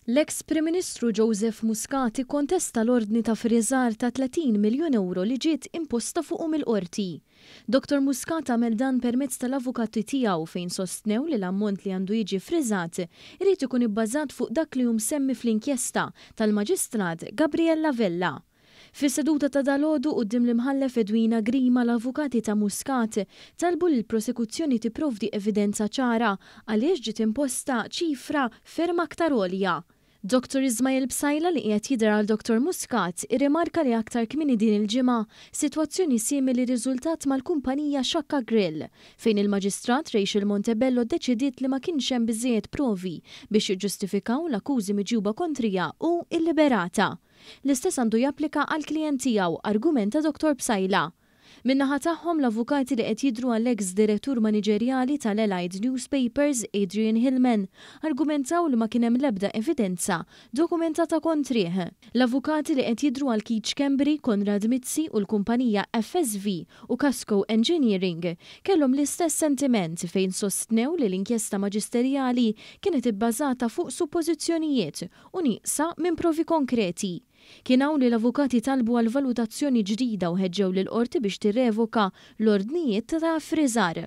L-eks Prim Ministru Joseph Muscat ikkontesta l-ordni ta' friżar ta' 30 miljun ewro li ġiet imposta fuqu mill-Qorti. Dottor Muscat għamel dan permezz tal-avukati tiegħu fejn sostnew li l-ammont li għandu jiġi ffriżat irid ikun ibbażat fuq dak li hu msemmi fl-inkjesta tal-Maġistrat Gabriella Vella. Fis-seduta ta' dalgħodu quddiem l-Imħallef Edwina Grima l-avukati ta' Muscat talbu lill-prosekuzzjoni tipprovdi evidenza ċara għaliex ġiet imposta ċifra ferm aktar għolja. Dottor Ismael Psaila li qiegħed jidher għal Dottor Muscat irrimarka li aktar kmieni din il-ġimgħa sitwazzjoni simili rriżultat mal-kumpanija Sciacca Grill fejn il-Maġistrat Rachel Montebello ddeċidiet li ma kienx hemm biżżejjed provi biex jiġġustifikaw l-akkużi miġjuba kontriha u illiberata. L-istess għandu japplika għall-klijent tiegħu, argumenta Dottor Psaila. Min-naħa tagħhom, l-avukati li qed jidhru għall-eks direttur maniġerjali tal-Allied Newspapers, Adrian Hillman, argumentaw li ma kien hemm l-ebda evidenza dokumentata kontrih. L-avukati li qed jidhru għal Keith Schembri, Konrad Mizzi u l-kumpanija FSV u Kasco Engineering kellhom l-istess sentiment fejn sostnew li l-inkjesta maġisterjali kienet ibbażata fuq suppożizzjonijiet u nieqsa minn provi konkreti. Kien hawn li l-avukati talbu għal valutazzjoni ġdida u ħeġġew lill-Qorti biex tirrevoka l-ordnijiet ta' ffriżar.